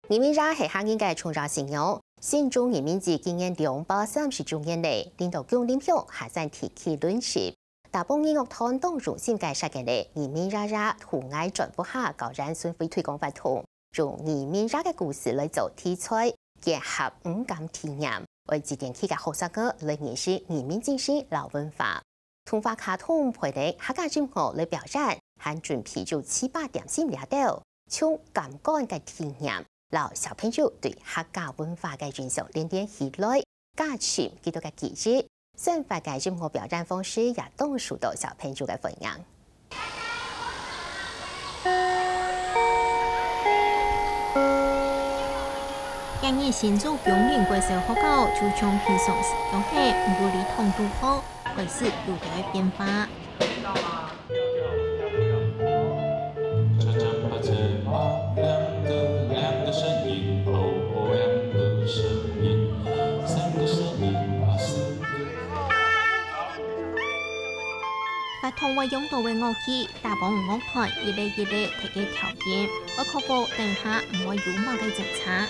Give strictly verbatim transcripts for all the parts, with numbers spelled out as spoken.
義民夜係客人个重要信仰，慶祝義民節今年兩百三十週年咧，領導芎林鄉客山地區輪值。大豐音樂團當用心个設計咧，義民夜夜戶外轉屋下表演巡迴推廣活動，用義民夜个故事來做題材，結合五感體驗，為自然區个學生仔來認識義民精神摎文化。 童話卡通配合客家音樂來表演，還準備有七八點心這兜，從感官个體驗，摎小朋友對客家文化个印象連連起來，加深佢兜个記憶。生活个音樂表演方式也當受到小朋友个歡迎。 今日新竹芎林國小學校就像平常時樣个，毋過禮堂堵好，開始有兜變化。活動會用到个樂器， 大豐樂團一粒一粒摕个調音，愛確保等下毋會有麼个爭差。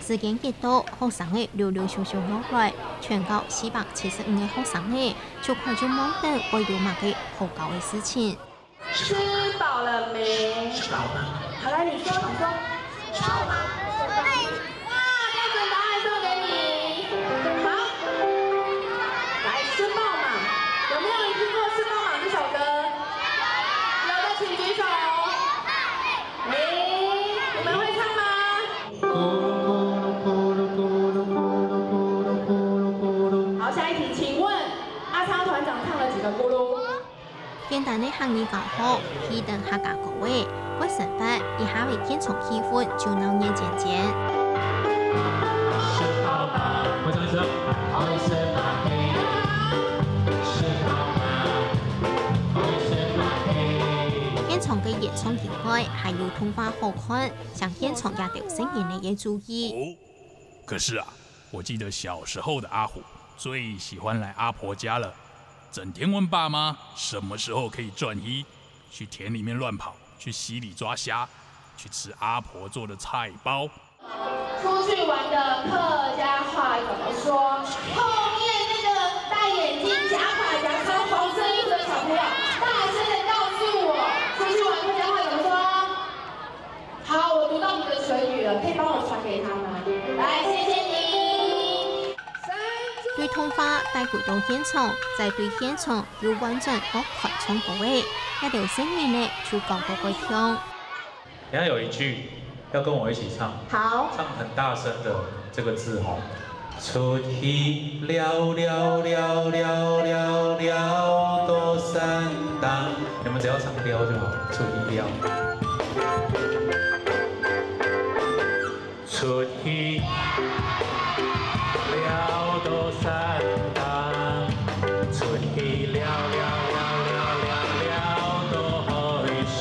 時間一到，學生仔陸陸續續落來，全校四百七十五个學生仔，就看就望等會有麼个好搞个事情。吃飽了沒？吃飽了。好，來，你說，你說。 哇，標準答案送給你。好，來，吃飽嘛，有沒有人聽過吃飽嘛這首歌？有的請舉手。欸，你們會唱嗎？好，下一題，請問阿超團長唱了幾個咕嚕？ 簡單个客語教學，去等客家歌仔，會生活一下仔，現場氣氛就鬧熱煎煎。現場个演唱以外，還有童話好看，像現場這兜細人仔个主意。哦，可是啊， 我記得小時候的阿虎最喜歡來阿婆家了，整天問爸媽什麼時候可以轉去，去田裡面亂跑，去溪裡抓蝦，去吃阿婆做的菜包。出去玩的客家話怎麼說？後面那個戴眼鏡、假髮夾超黃色衣服的小朋友，大聲地告訴我，出去玩客家話怎麼說？ 好，我讀到你的唇語了，可以幫我傳給他嗎？來，謝謝你。對童話帶佢到現場，再對現場又換轉樂團唱歌仔，這兜細人仔就搞到會暢。等下有一句要跟我一起唱，好。唱很大聲的這個字吼。 出去尞尞尞尞尞尞到山頂，你們只要唱尞就好，出去尞。出去尞到山頂，出去尞尞尞尞尞尞到海脣。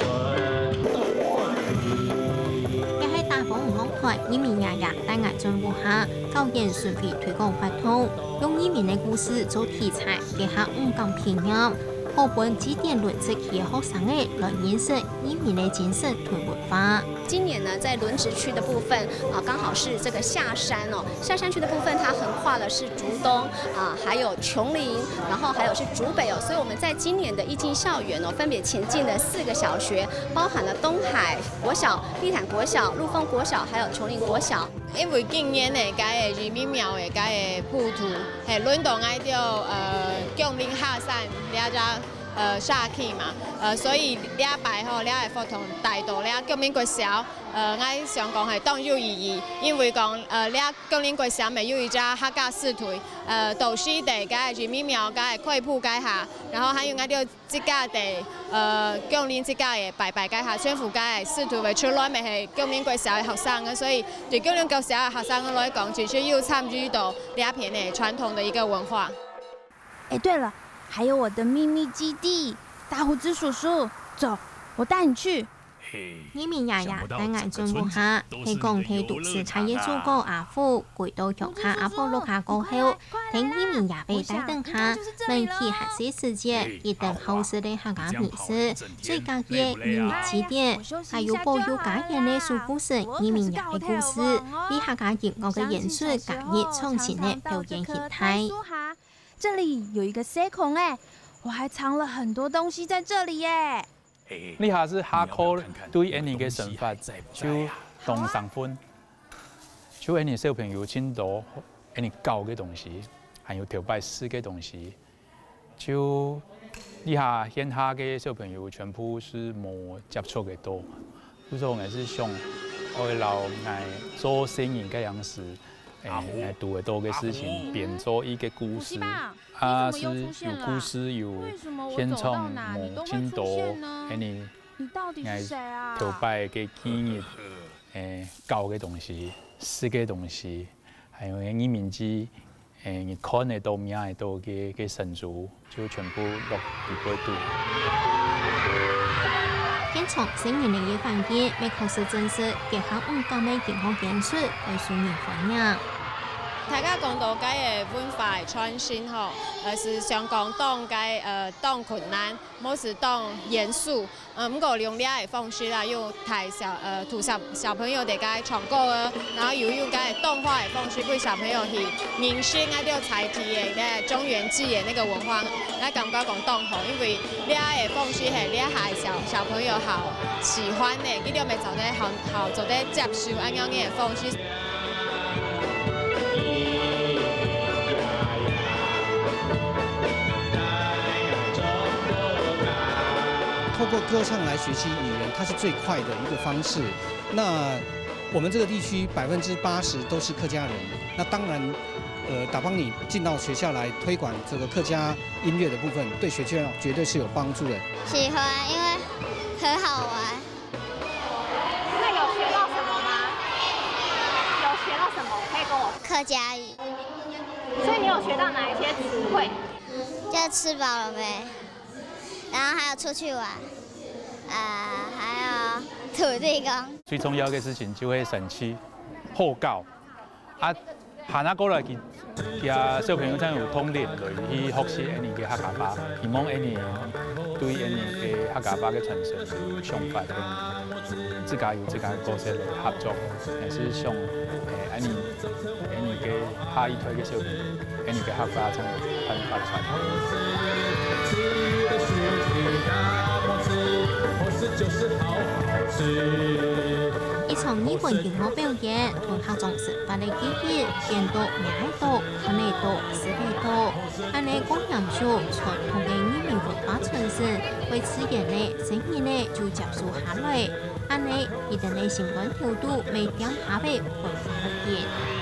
這係大豐樂團義民夜夜帶𠊎轉屋下， 表演巡迴推廣活動，用義民个故事做題材，結合五感體驗，好分據點輪值區个學生仔來認識義民个精神同文化。今年呢，在輪值區的部分啊，剛好是這個下山哦。下山區的部分，它橫跨的是竹東啊，還有芎林，然後還有是竹北哦。所以我們在今年的義進校園哦，分別前進了四個小學，包含了東海國小、 立潭國小、陸豐國小，還有芎林國小。因為今年个該个義民廟个該个普渡，係輪到𠊎兜呃芎林客山這隻呃社區嘛，呃所以這擺吼，這个活動帶到這芎林國小，呃𠊎想講係當有意義，因為講呃這芎林國小乜有一隻客家四腿，呃都係在該義民廟該个開普該下，然後還有𠊎兜 自家个呃芎林自家个拜拜該下，全部該个使徒會出來乜係芎林國小个學生个，所以對芎林國小个學生來講，其實有參與到這片个傳統的一個文化。哎，對了，還有我的秘密基地，大鬍子叔叔，走，我帶你去。義民爺爺在𠊎尊屋下，係講在都市大个祖公阿福，歸到鄉下阿婆屋下過後，在義民爺仔帶等下，門口還係時節，一等好食个客家美食，最合意个義民字典，還有保有加減个守護神義民爺个故事，為客家音樂个演出加入創新个表演形態。這裡有一個細空欸，我還藏了很多東西在這裡耶。這下係下課對𠊎俚个生活就當生份，就𠊎俚小朋友盡多𠊎俚搞个東西，還有頭擺食个東西。就這下現下个小朋友全部係無接觸个多，故所𠊎係想愛摎𠊎做細人个樣時，欸，𠊎堵得到个事情編做一個故事。 啊，係有故事有現場無盡多，恁呢，𠊎頭擺个記憶，欸，搞个東西，食个東西，還有个義民祭，欸，你看得到、摸得到个个神主，就全部落裡背肚。現場細人仔个反應，乜確實真實，結合五感个音樂演出，會受人歡迎。 大家講到該个文化个傳承吼，呃，係相講當該呃當困難，無係當嚴肅。呃，毋過用這个方式啦，用大小呃，同小小朋友在該唱歌啊，然後又用該个動畫个方式，分小朋友去認識該條在地个該中元祭个那個文化。𠊎感覺講當好，因為這个方式係這下小小朋友好喜歡个，佢兜乜做得好好做得接受恁樣个方式。 透过歌唱来学习语言，它是最快的一个方式。那我们这个地区百分之八十都是客家人，那当然，呃，打帮你进到学校来推广这个客家音乐的部分，对学校绝对是有帮助的。喜欢，因为很好玩。那有学到什么吗？有学到什么？可以跟我客家语，所以你有学到哪一些词汇？就吃饱了没？然后还有出去玩，啊，还有土地公。最重要个事情就係生趣、好搞。啊，下下過來佢佢啊小朋友正有動力來去學習𠊎俚个客家話，希望𠊎俚對𠊎俚个客家話个傳承有想法个，自家有自家个角色來合作，也係想，欸，𠊎俚𠊎俚个下一代个小朋友，𠊎俚个客家正有辦法傳。 一場日本音樂表演，同客庄生活个記憶，變到摸得到、看得到、食得到，恁呢光享受傳統个義民文化傳承，會自然个、自然个就接受下來。恁呢，佢兜个心肝頭肚乜恬下仔文化个根。